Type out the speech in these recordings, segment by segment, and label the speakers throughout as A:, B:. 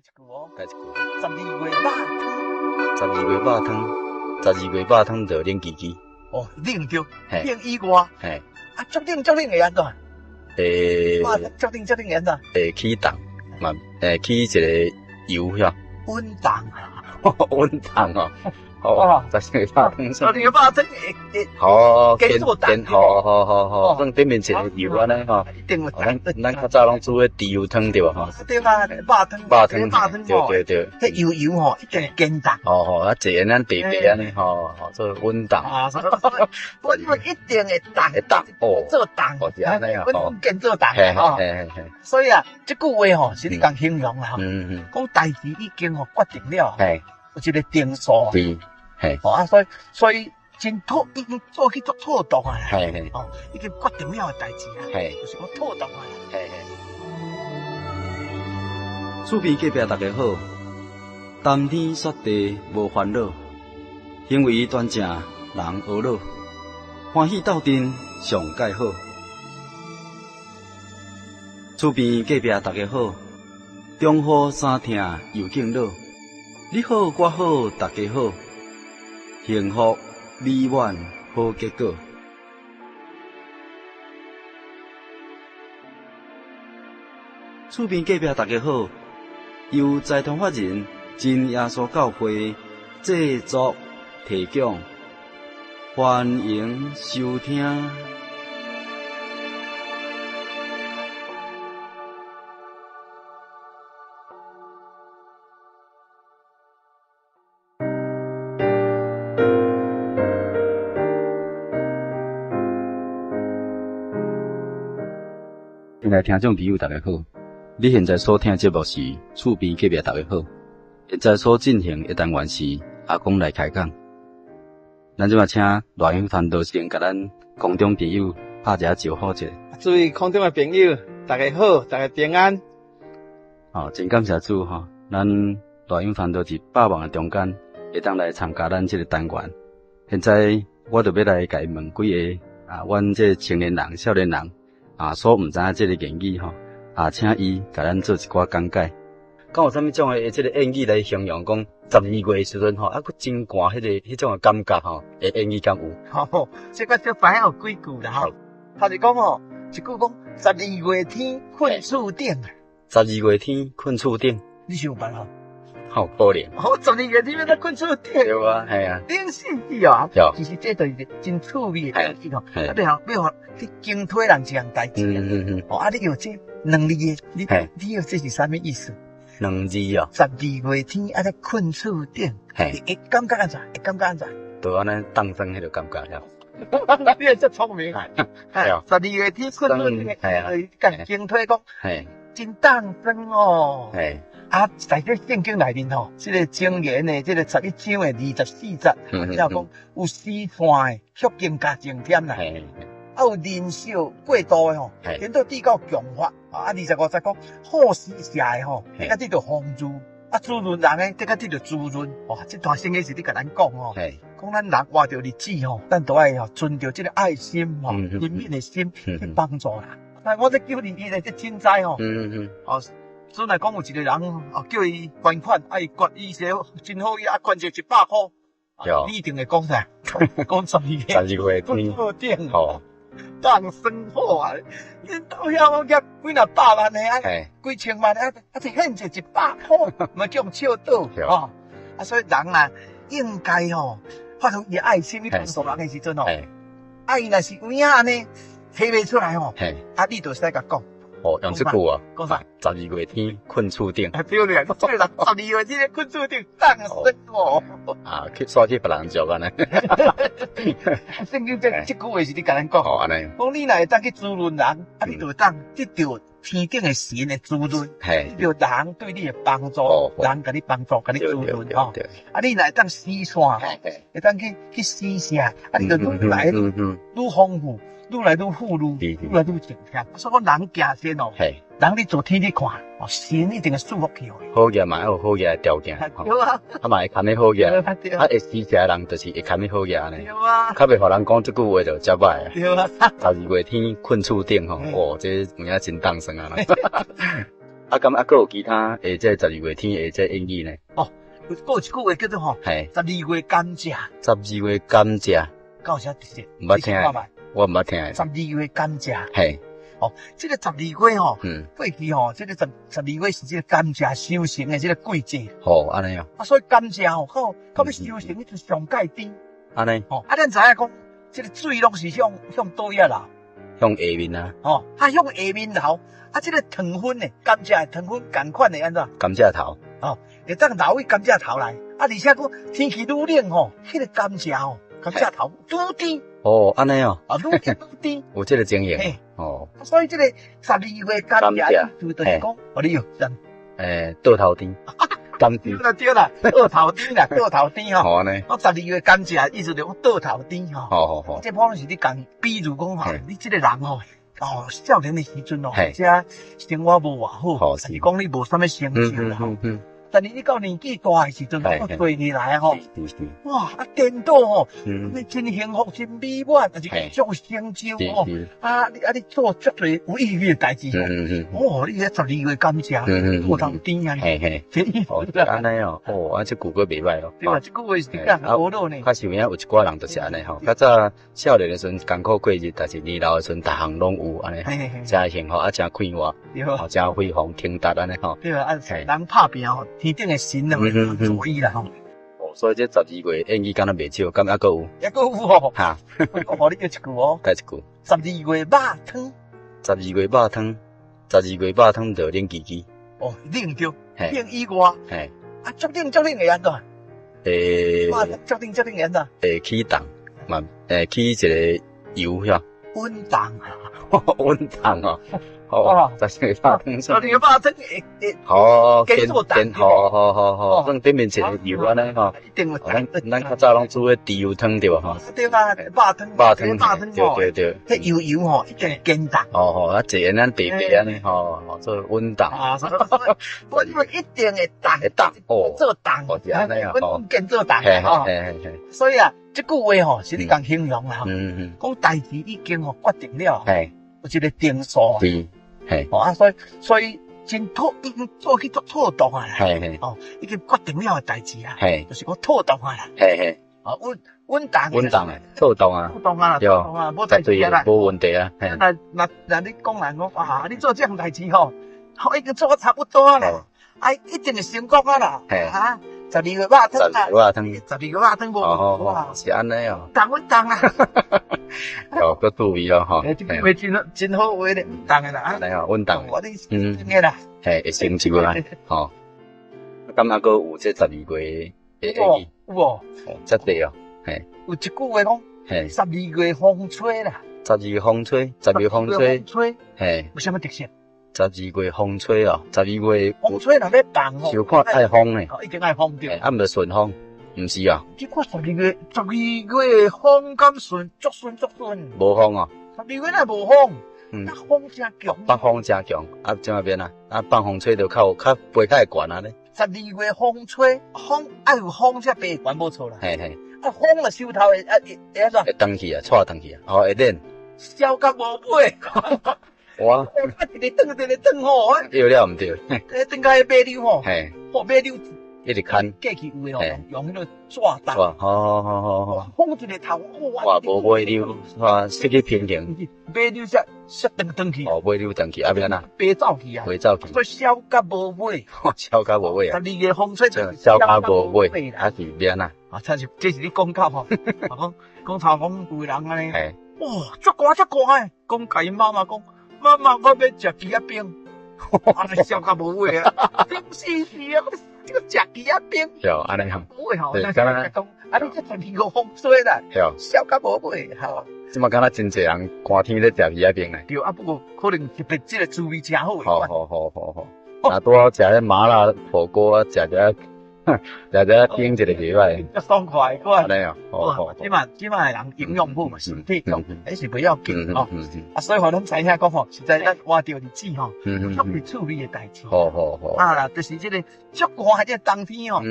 A: 句哦，
B: 加一句。
A: 十二月肉湯，
B: 十二月肉湯，十二月肉湯就冷吱吱。
A: 哦，冷著，冷以外，啊，足冷足冷會按怎？肉湯足冷足冷會按怎？
B: 會起凍嘛，會起一個油遐。
A: 穩凍。
B: 穩凍哦。哦，十二月肉湯。
A: 十二月肉湯會會。
B: 好，
A: 加做凍。
B: 好好好好，算頂面一個油按呢吼。
A: 一定會
B: 咱咱較早攏煮彼豬油湯對無吼？
A: 對啊，肉湯。
B: 肉湯，對對對。
A: 彼油油吼，一定堅凍。
B: 哦吼，啊坐咱白白按呢吼，吼做穩凍。
A: 啊，我因為一定會凍。
B: 會凍哦。
A: 做凍。
B: 哦，是按呢啊。
A: 穩堅做凍。吼。所以啊，這句話吼是你共形容啦吼。講代誌已經吼決定了。有一個定數。
B: 對。嘿。
A: 哦啊，所以所以真妥，已經做去做妥當啊。
B: 哦，
A: 已經決定了的代誌啊。就是講妥當啊。
B: 厝邊隔壁大家好，談天說地無煩惱，行為端正人呵咾，歡喜鬥陣上蓋好。厝邊隔壁大家好，中雨衫疼又敬老，你好我好大家好，幸福美滿好結果。厝邊隔壁大家好，由財團法人真耶穌教會製作提供，歡迎收聽。親愛聽眾朋友，大家好！你現在所聽的節目是厝邊隔壁大家好。現在所進行的單元是阿公來開講。咱這馬請賴永傳道先共咱空中朋友拍一下招呼者。
C: 諸位空中的朋友，大家好，大家平安。
B: 好，真感謝主吼，咱賴永傳道佇百忙的中間，會當來參加咱這個單元。現在我就欲來共伊問幾个啊，阮這個青年人、少年人啊，所毋知影這個言語吼，啊，請伊共咱做一寡講解。敢有啥物種的這個諺語來形容講十二月的時陣吼，啊，閣真寒彼個彼種的感覺吼，的諺語敢有？
A: 吼，這個小知影有幾句啦吼。頭一講吼，一句講十二月天睏厝頂。
B: 十二月天睏厝頂，
A: 你是有辦法？
B: 好可憐。
A: 好，十二月天欲怎睏厝頂？
B: 對啊，係啊。
A: 冷死去啊！其實這就是真趣味的代誌吼。啊，你吼，欲予去驚推人一項代誌。哦，啊，你用這兩字的，你你用這是啥物意思？
B: 兩字哦。
A: 十二月天啊，咧睏厝頂，會感覺按怎？會感覺按怎？
B: 就按呢凍酸彼個感覺了。
A: 你也真聰明啊！十二月天睏厝頂，
B: 係啊，
A: 共驚推講，真凍酸哦。啊，在這聖經內面吼，這個箴言的這個11章的24節，了講有施散的，卻更加增添啦。啊，有忍受過度的吼，顛倒至到窮乏。啊，25節講好施捨的吼，得佮得著豐裕；啊，滋潤人的，得佮得著滋潤。哇，這段聖經是咧共咱講吼，講咱人活著日子吼，咱都愛吼存著這個愛心吼，憐憫的心去幫助人。但我這921的這天災吼，哦。陣來講有一個人哦，叫伊捐款，啊伊捐伊說真好意，啊捐就100箍，你一定會講啥？講十二月，
B: 十二月
A: 睏厝頂，
B: 吼，
A: 凍酸好啊！恁兜遐我寄幾若百萬的啊，幾千萬的啊，啊這獻一100箍，嘛叫人笑倒吼。啊，所以人啊，應該吼，發出伊愛心去幫助人的時陣吼，啊伊若是有影按呢，提袂出來吼，啊你就會使共講。
B: 哦，用這句啊，
A: 講啥？
B: 十二月天睏厝頂。
A: 對咧，這個十二月天睏厝頂，凍酸哦。
B: 啊，去煞去別人食按呢。
A: 聖經這這句話是咧共咱講。
B: 哦，按呢。
A: 講你若會當去滋潤人，啊，你就會當得著天頂的神的滋潤，得著人對你的幫助，人共你幫助，共你滋潤吼。啊，你若會當施散，會當去去施捨，啊，你就愈來愈豐富。愈來愈富裕，愈來愈增添。所以講人行善哦，人咧做天咧看，哦，神一定會賜福予伊。
B: 好業嘛有好業的條件，
A: 對啊，
B: 啊嘛會堪咧好業，啊會施捨的人就是會堪咧好業按呢。
A: 對啊，
B: 較袂予人講這句話就遮歹啊。
A: 對啊，
B: 十二月天睏厝頂吼，哦，這有影真凍酸啊！啊，敢猶閣有其他的這十二月天的這諺語呢？
A: 哦，閣有一句話叫做吼，十二月甘蔗。
B: 十二月甘蔗。
A: 敢有啥特色？
B: 毋捌聽，我毋捌聽。
A: 十二月甘蔗。
B: 嘿。
A: 哦，這個十二月吼，過去吼，這個十二月是這個甘蔗收成的這個季節。
B: 吼，按呢哦。
A: 啊，所以甘蔗吼，到到欲收成，彼陣上蓋甜。
B: 按呢。
A: 吼，啊，咱知影講，這個水攏是向佗位流？
B: 向下面啊。
A: 吼，啊，向下面流。啊，這個糖分呢，甘蔗的糖分仝款的按怎？
B: 甘蔗頭。
A: 哦，會當流去甘蔗頭內。啊，而且閣天氣愈冷吼，彼個甘蔗吼，甘蔗頭愈甜。
B: 哦，按呢哦。
A: 啊，愈甜愈甜。
B: 有這個經驗。哦。
A: 所以這個十二月甘蔗，就是講，哦，你有人。
B: 倒頭甜。甘
A: 對啦對啦，倒頭甜啦，倒頭甜吼。
B: 好按呢。
A: 我十二月甘蔗，意思就講倒頭甜吼。
B: 好好好。
A: 這可能是你講，比如講吼，你這個人吼。哦，少年的時陣哦，這生活無偌好，是講你無啥物成就啦。但是你到年紀大的時陣，我做起來吼，哇，啊顛倒吼，你真幸福，真美滿，但是足有成就吼。啊，你啊你做足濟有意義的代誌吼。哦，你彼十二月甘蔗，倒頭甜啊。
B: 嘿嘿，哦，按呢哦，哦，啊這句閣袂䆀哦。
A: 對啊，這句話是講古老呢。
B: 較實有影有一寡人就是按呢吼，較早少年的時陣艱苦過日，但是年老的時陣，逐項攏有按呢，誠幸福啊，誠快活，誠輝煌騰達按呢吼。
A: 對啊，啊人拍拚吼，天頂的神啊，注意啦吼。
B: 哦，所以這十二月諺語敢若袂少，敢猶閣有？
A: 猶閣有吼。
B: 哈，
A: 我予你閣一句哦。
B: 再一句。
A: 十二月肉湯。
B: 十二月肉湯，十二月肉湯就冷吱吱。
A: 哦，冷著，冷以外。
B: 嘿。
A: 啊，足冷足冷會按怎？
B: 會。
A: 肉湯足冷足冷會按怎？
B: 會起凍嘛？會起一个油遐。
A: 穩凍。
B: 穩凍哦。哦，十二月肉湯。
A: 十二月肉湯會會。
B: 好，
A: 煎做凍。
B: 好好好好，算頂面一个油按呢吼。
A: 一定會
B: 咱咱較早攏煮彼豬油湯對無吼？
A: 對啊，肉湯。
B: 肉湯，對對對。
A: 彼油油吼，一定煎凍。
B: 哦吼，啊坐咱白白按呢吼，做穩凍。
A: 啊，我因為一定會凍。
B: 會凍哦。
A: 做凍。
B: 哦，是按呢哦。
A: 穩煎做凍。
B: 吼。嘿嘿嘿。
A: 所以啊，這句話吼是咧共形容啦。講代誌已經吼決定了。有一個定數。
B: 是。嘿。
A: 哦啊，所以真妥，已經做去做妥當啊啦。
B: 嘿嘿。
A: 哦，已經決定了的代誌啊。
B: 嘿。
A: 就是講妥當啊啦。
B: 嘿嘿。
A: 啊，穩穩當。
B: 穩當的，妥當啊。
A: 妥當啊啦，妥當啊，無代誌啊啦。
B: 無問題啊。
A: 那那那你講人講啊，你做這項代誌吼，已經做得差不多啊啦。啊，一定會成功啊啦。啊，十二月肉湯啊。
B: 肉湯。
A: 十二月肉湯無。
B: 哦，是按呢哦。
A: 當穩當啊。
B: 哦，閣注意咯吼。
A: 這句話真真好話咧，穩當的啦。
B: 來哦，穩當。
A: 我哋真的啦。
B: 嘿，會成就啦，吼。敢猶閣有這十二月的
A: 有哦，有哦。
B: 這濟哦，嘿。
A: 有一句話講，
B: 嘿，
A: 十二月風吹啦。
B: 十二月風吹，十二月風吹，
A: 吹，
B: 嘿，
A: 有啥物特色？
B: 十二月風吹哦，十二月
A: 風吹若欲動吼，
B: 想看愛風呢，
A: 一定愛風著。
B: 啊，毋著順風，毋是啊？
A: 這看十二月，十二月風敢順，足順足順。
B: 無風哦。
A: 十二月若無風，北風誠強。
B: 北風誠強，啊，怎啊變啊？啊，放風吹就較有較飛較會懸啊咧。
A: 十二月風吹，風愛有風才飛會懸無錯啦。
B: 嘿嘿。
A: 啊，風若收頭會啊會會按怎？
B: 會轉去啊，掣轉去啊，哦，會冷。
A: 燒甲無尾。
B: 哇！
A: 啊，一个轉一个轉吼，
B: 對了毋對？
A: 轉甲彼馬溜吼，
B: 嘿，
A: 吼馬溜
B: 一直牽，
A: 過去有的吼，用彼个紙筒。
B: 哇，好好好好好。
A: 風一个頭，
B: 哇，無尾溜，哇，失去平衡。
A: 馬溜才才轉轉去。
B: 哦，尾溜轉去，啊欲按怎？
A: 飛走去啊！
B: 飛走去。
A: 所以燒甲無尾。
B: 燒甲無尾啊！
A: 十二月風吹，
B: 燒甲無尾，啊是欲按怎？
A: 啊，這是這是你講到吼，講講頭講有的人按呢，哇，足寒足寒的，講共𪜶媽媽講。媽媽，我欲食枝仔冰，按呢燒甲無尾啊！冰死死啊！這個食枝仔冰，
B: 對，按呢吼，
A: 無尾吼，講啊，你這十二個風吹啦，燒甲無尾，吼。
B: 這馬敢若真濟人寒天咧食枝仔冰咧。
A: 對啊，不過可能特別這個滋味誠好。
B: 好好好好好。若拄好食彼麻辣火鍋啊，食一食一冰一個袂歹。
A: 較爽快款。
B: 按呢哦，好好。
A: 這馬這馬的人營養好嘛，身體強，彼是袂要緊哦。啊，所以予咱知影講吼，實在咱活著日子吼，足是趣味的代誌。
B: 好好好。
A: 啊啦，就是這個足寒的這個冬天吼，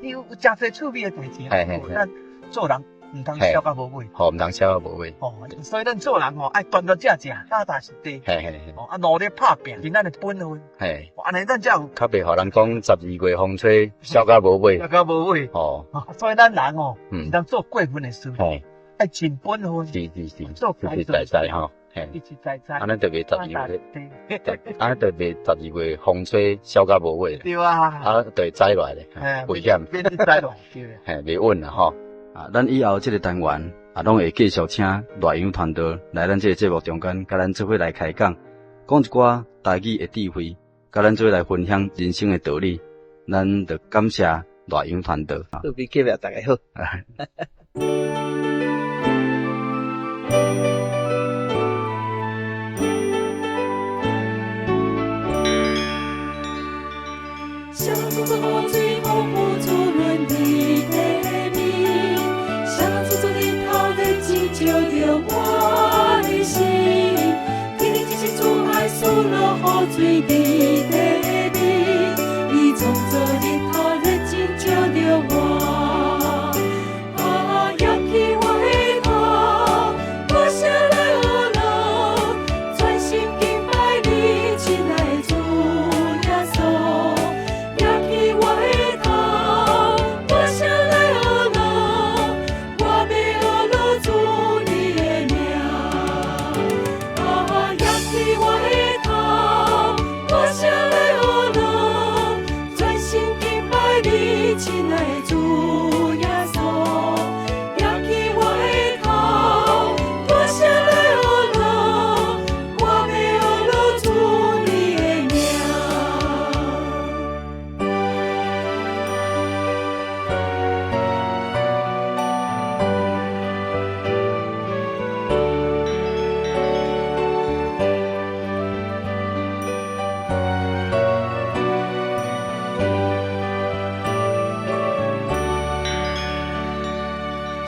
A: 有誠濟趣味的代誌。咱做人毋毋通痟到無尾。
B: 吼，毋通痟到無尾。
A: 哦，所以咱做人吼，愛端端正正，踏踏實地。
B: 嘿嘿嘿。
A: 哦，啊，努力拍拚，是咱的本分。
B: 嘿。
A: 按呢咱才有。
B: 較袂予人講12月風吹，痟到無尾。
A: 痟到無尾。
B: 哦。
A: 所以咱人哦，毋通做過分的事。
B: 嘿。
A: 愛盡本分。
B: 是是是。
A: 做
B: 實實在在吼。
A: 實實在在。
B: 按呢就袂12月，按呢就袂12月風吹痟到無尾。
A: 對啊。
B: 啊，就會栽落來咧，危險。
A: 變栽落，對。
B: 嘿，袂穩啦吼。啊，咱以後這個單元啊，攏會繼續請賴楊傳道來咱這個節目中間，佮咱做伙來開講，講一寡台語的智慧，佮咱做伙來分享人生的道理。咱就感謝賴楊傳道。
C: 好，別客氣，大家好。
D: 水的地面，伊創造日頭熱情照著我。啊，仰起我的頭，大聲來學樂，全心敬拜你，親愛的主耶穌。仰起我的頭，大聲來學樂，我欲學樂主你的名。啊，仰起我的頭。大聲來學樂，全心敬拜你，親愛的主耶穌。仰起我的頭，大聲來學樂，我欲學樂主你的名。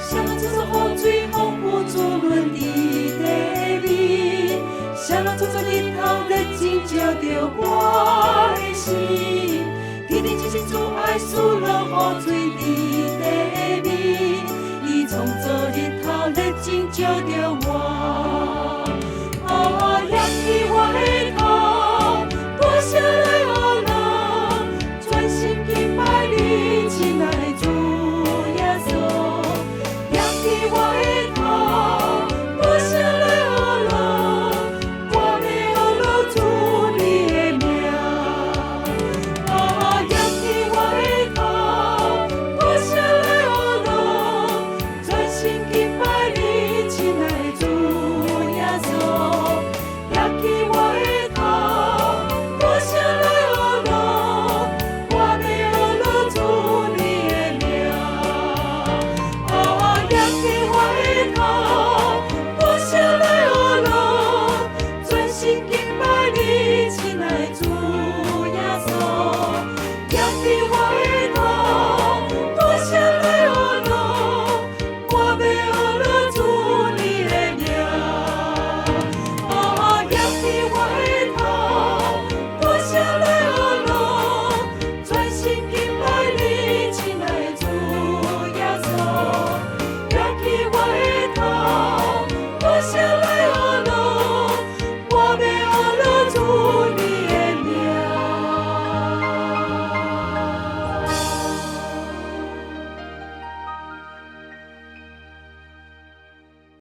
D: 啥人創造雨水豐富滋潤佇地面？啥人創造日頭熱情照著我的心？天頂真是主愛賜落雨水佇地面，伊創造日頭熱情照著我。